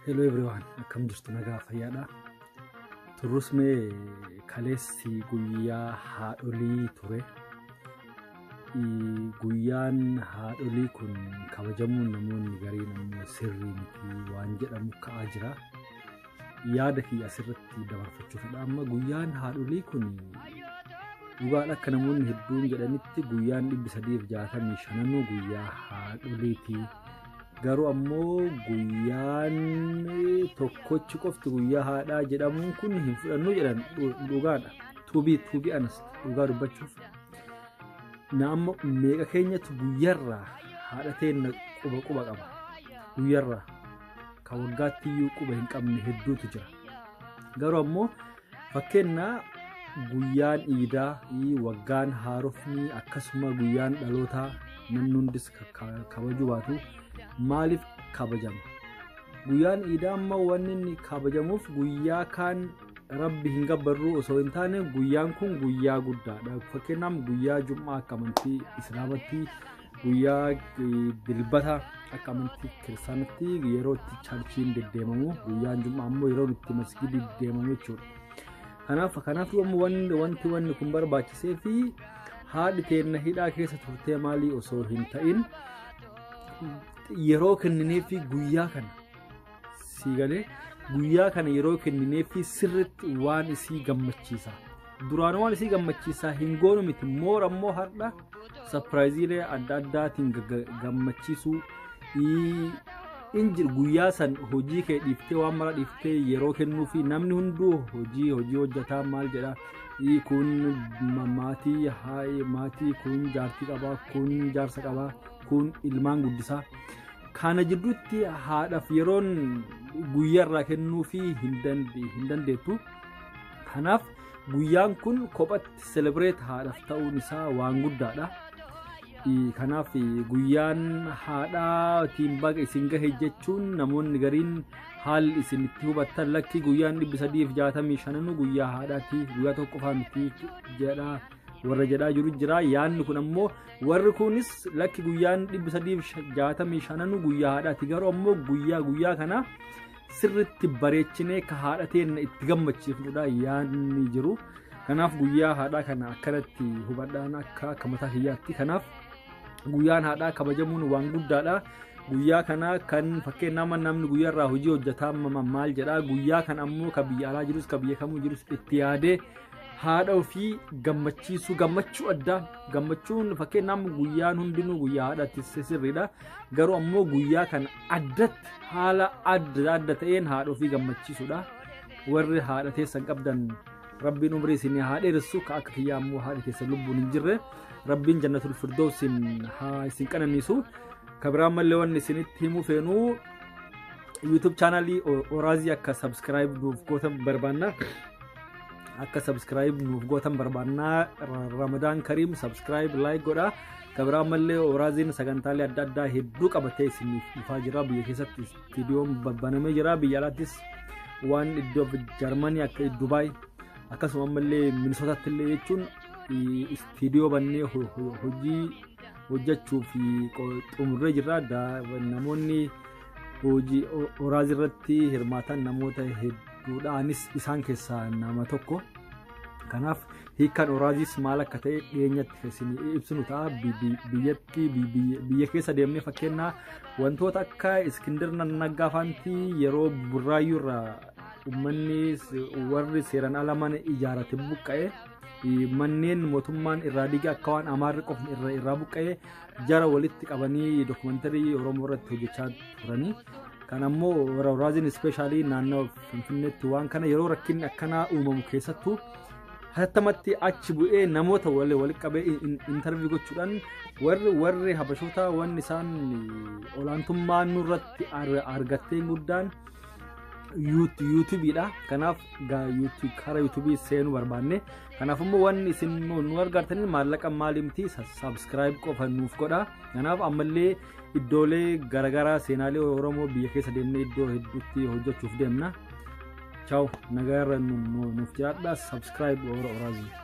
Hello everyone, akkam jirtu? Nagaa fayyaadha. Turrus mee kaleessi guyyaa haadholii ture. Guyyaan haadholii kun kabajamuun namoonni gariin ammoo sirrii miti waan jedhamu ka'aa jira. Yaada kiyya asirratti dabarfachuu fedha. Amma guyyaan haadholii kun dhugaadha, akka namoonni hedduun jedhanitti guyyaan 365nuu guyyaa haadholiiti. Garuu ammoo guyyaan tokkochi qofti guyyaa haadhaa jedhamuun kun hin fudhannu jedhan, dhugaadha. To be honest, dhugaa dubbachuuf. Nama meeqa keenyatu guyyarraa haadha teenna quba qaba? Guyyarraa kan waggaatti iyyuu quba hin qabne hedduutu jira. Garuu ammoo fakkeenya guyyaan iidaa, waggaan haarofni, akkasuma guyyaan dhalootaa namni hundis kabajuu baatu maaliif kabajama? Guyyaan iidaa amma wanni inni kabajamuuf guyyaa kaan Rabbi hin gabbarru osoo hin taane, guyyaan kun guyyaa guddaadha. Fakkeenyaaf guyyaa Jum'aa akka amantii Islaamatti, guyyaa Dilbata akka amantii Kiristaanatti yeroo itti churchiin deddeemamu, guyyaan Jum'aa ammoo yeroo itti masgidi deddeemamu jechuudha. Kanaaf wanti kun barbaachisee fi haadhi teenna hidhaa keessa turtee maalii osoo hin ta'in, yeroo kenninee fi guyyaa kana sii galee, guyyaa kana yeroo kenninee fi sirritti waan isii gammachiisa. Duraan waan isii gammachiisaa hin goonu miti, moora ammoo har'a surpriseiilee adda addaatiin gammachiisuu in jiru. Guyyaa san hojii kee dhiiftee, waan mara dhiiftee yeroo kennuu fi namni hunduu hojii hojjetaa maal jedha, kun maatii, maatii kun jaartii qabaa, kun jaarsa qabaa, kun ilmaan guddisaa. Kana jidduutti haadhaaf yeroon guyyaarraa kennuu fi hin dandeettu. Kanaaf guyyaan kun kophatti celebrate haadhaaf ta'uun isaa waan guddaadha. Kanaaf guyyaan haadhaatiin baga isin gahe jechuun, namoonni gariin haalli isin itti hubattan lakki, guyyaan 365nuu guyyaa haadhaati, guyyaa tokko qofaa miti jedha warra jedhaa jiru jira. Yaadni kun ammoo warri kunis lakki, guyyaan 365nuu guyyaa haadhaati, garuu ammoo guyyaa guyyaa kana sirritti bareechinee ka haadha teenna itti gammachiifnudha yaadni jiru. Kanaaf guyyaa haadhaa kana akkanatti hubadhaan akka mataa kiyyaatti. Kanaaf guyyaan haadhaa kabajamuun waan guddaadha. Guyyaa kana kan fakkeenyaaf namni guyyaa irraa hojii hojjetaa maal jedhaa, guyyaa kana ammoo ka biyya alaa jirus, ka biyya kamuu jirus itti yaadee haadha ofii gammachiisuu, gammachuu addaa gammachuun, fakkeenyaaf guyyaan hundinuu guyyaa haadhaatti sirriidha. Garuu ammoo guyyaa kana addatti haala adda adda ta'een haadha ofii gammachiisuudha. Warri haadha teessan qabdan, Rabbiin umrii isin haa dheeressu. Ka akka kiyyaa ammoo haadha keessan lubbuun hin jirre, Rabbiin Jannatul Firdawsiin haa isin qananiisu. Ka biraan mallee wanni isinitti himuu feenuu, YouTube channelii Oraazii akka subscribe nuuf gootan barbaanna. Akka subscribe nuuf gootan barbaanna. Ramadaan Kariim, subscribe, like godha. Ka biraan mallee Oraaziin sagantaalee adda addaa hedduu qabatee isiniif dhufaa jira. Biyya keessatti istiidiyoon banamee jira. Biyya alaattis waan iddoo Jarmanii, akka Dubaay, akkasuma ammallee Minisootaatti illee jechuun istiidiyoo bannee hojii hojjechuuf xumurree jirra. Namoonni hojii Oraazii irratti hirmaatan namoota hedduudha. Anis isaan keessaa nama tokko. Kanaaf hiikkaan Oraaziis maal akka ta'e dhiyeenyatti isin ibsinu ta'a. Biyyatti biyya keessa deemnee, fakkeenyaa wantoota akka Iskindir Naggaa faanti yeroo Burraayyuu irraa uummanni warri seeraan ala mana ijaarate buqqa'e, manneen mootummaan irraa diige, akka waan Amaarri qofni irraa buqqa'e, jara walitti qabanii documentary Oromoo irratti hojjechaa turanii. Kan ammoo Oraaziin specially naannoo Finfinneetti waan kana yeroo rakkinni akkanaa uumamu keessattuu hatattamatti achi bu'ee namoota walitti qabee interview gochuudhaan warri Habashoota wanni isaan olaantummaa nurratti argatteen guddaan YouTubeiidha. Kanaaf karaa YouTubeii seenuu barbaanne. Kanaaf immoo wanni isin nu gargaartanii maallaqa maalii miti, subscribe qofa nuuf godha. Kanaaf ammallee iddoolee garaagaraa seenaalee Oromoo biyya keessa deemnee iddoo hedduutti hojjechuuf deemna. Ciao, nagaa irra nuuf jiraadha. Subscribe Oraazii.